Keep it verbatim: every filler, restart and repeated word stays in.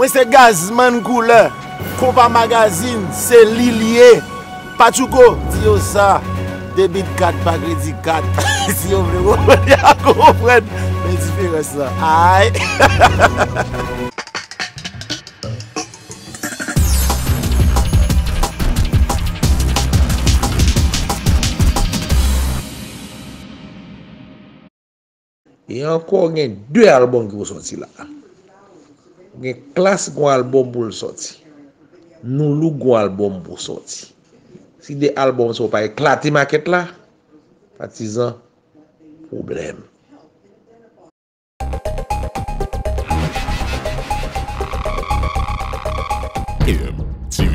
Se Gazman Koulè, Konpa Magazine, se li l ye. Patchouko, di yo sa. Debi kat, pa kredi kat. Si yo vle konprann, y a konprann. Men diferans lan. Ay. E ankò, gen de albòm ki pou sòti la. Gen Klass gon albòm pou l sòti. Noulou gon albòm pou sòti. Si de albòm sa yo pa eklate makèt la, patizan, pwoblèm. M T V.